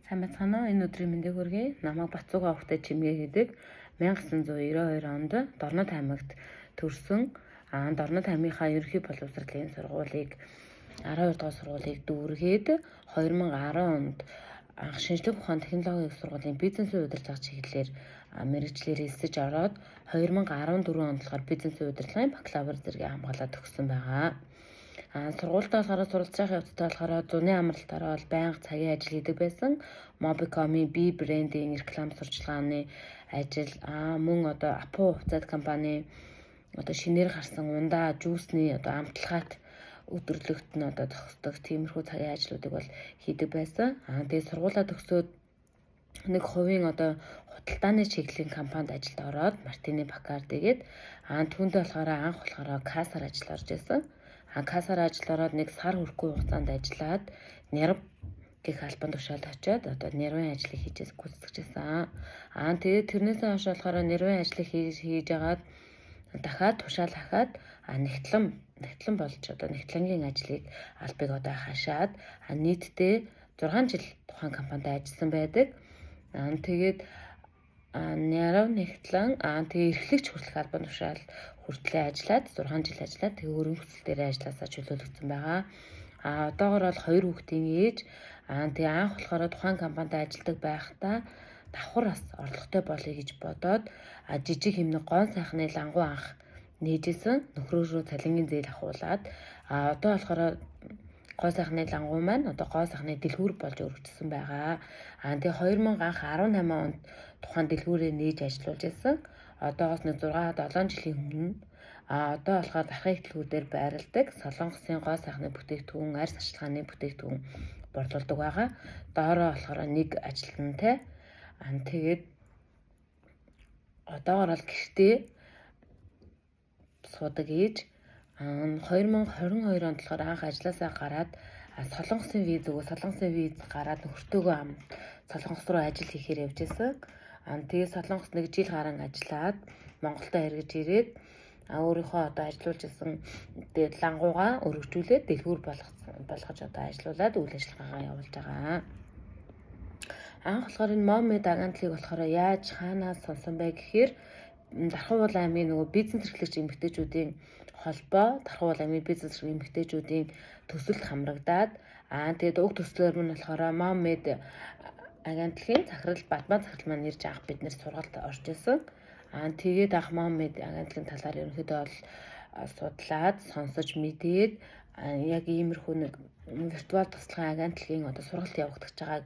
Сайн байцгаана уу? Энэ өдрийн мэндийг хүргэе. Намайг Батцууга Огтой Чимгээ гэдэг. 1992 онд Дорнод аймагт төрсөн. Дорнод аймгийнхаа ерөнхий боловсролын сургуулийг, 12 дугаар сургуулийг дүүргээд, 2010 онд анх шинжлэх ухаан технологийн их сургуулийн бизнесийн удирдлага чиглэлээр мэргэжлээр элсэж ороод, 2014 онд болохоор бизнесийн удирдлагын бакалавр зэргийг хамгаалаад төгссөн байгаа. Сургуультай болохоор суралцж явах явцдаа болохоор зуны амралтаараа бол байнга цагийн ажил хийдэг байсан. Mobicom-ийн B брендийн реклам сурчлагын ажил, мөн одоо Апу хувьцаат компани одоо шинээр гарсан ундаа juice-ний одоо амталгаат өдөрлөгт нь одоо зогсдог тиймэрхүү цагийн ажлуудыг бол хийдэг байсан. Тэгээд сургуулаа төгсөөд нэг хувийн одоо худалдааны чиглэлийн компанид ажилд ороод, Мартини Бакарди гээд, түүндээ болохоор анх болохоор кассаар ажил орж исэн. Кассаар ажил ороод нэг сар хүрэхгүй хугацаанд ажиллаад, нэрв гэх албан тушаалд очиод одоо нэрвийн ажлыг хийж гүйцэтгэж байсан. Тэгээд тэрнээсээ хойш болохоор нэрвийн ажлыг хийж агаад дахиад тушаал хахаад, нягтлан нягтлан болж одоо нягтлангийн ажлыг албыг одоо хашаад, нийтдээ 6 жил тухайн компанид ажилласан байдаг. Тэгээд нярав нягтлан, тэгээ эрхлэгч хүртэлх албан тушаал хүртлээ ажиллаад, 6 жил ажиллаад, тэгээ өргөн хүсэл дээр ажилласаа чөлөөлөгдсөн байгаа. Одоогор бол хоёр хүүхдийн ээж. Тэгээ анх болохоор тухайн компанид ажилладаг байхдаа давхар бас орлоготой болъё гэж бодоод, жижиг хэмнэг гон сайхны лангуу анх нээжсэн, нөхрөөрөө цалингийн зээл авахуулаад, одоо болохоор гоо сайхны лангуу маань одоо гоо сайхны дэлгүүр болж өргөжсөн байгаа. Тэгээ 2018 онд тухайн дэлгүүрээ нээж ажиллуулж байсан. Одоогоос нэг 6 7 жилийн өмнө. Одоо болохоор дархын дэлгүүр дээр байрладаг Солонгосын гоо сайхны бүтээгдэхүүн, арьс арчилгааны бүтээгдэхүүн борлуулдаг байгаа. Доороо болохоор нэг ажилтнтай. Тэгээд одоогор бол гэртээ суудаг ээж. 2022 онд болохоор анх ажилласаа гараад Солонгосын виз өгөө, Солонгосын виз гараад нөхөртөөгөө Солонгос руу ажил хийхээр явж байсан. Тэгээ Солонгос нэг жил гарan ажиллаад, Монголдо эргэж ирээд, өөрийнхөө одоо ажиллуулж исэн тэгээд лангуугаа өргөжүүлээд дэлгүүр болгож одоо ажиллуулад үйл ажиллагаагаа явуулж байгаа. Анх болохоор энэ Момед агентлагийг болохоор яаж хаанаас сонсон бэ гэхээр Дархануул аймгийн нөгөө бизнес эрхлэгч эмэгтэйчүүдийн холбоо, Дархануул аймгийн бизнес эрхлэгч эмэгтэйчүүдийн төсөлд хамрагдаад, тэгээд уг төслөөр мань болохоор Момед агентлагийн захирал Бадмаа захирал маань ирж анх бид нэр сургалт орж исэн. Тэгээд анх Момед агентлагийн талаар ерөнхийдөө бол судлаад, сонсож мэдээд, яг иймэрхүү нэг виртуал туслахын агентлагийн одоо сургалт явагдаж байгаа.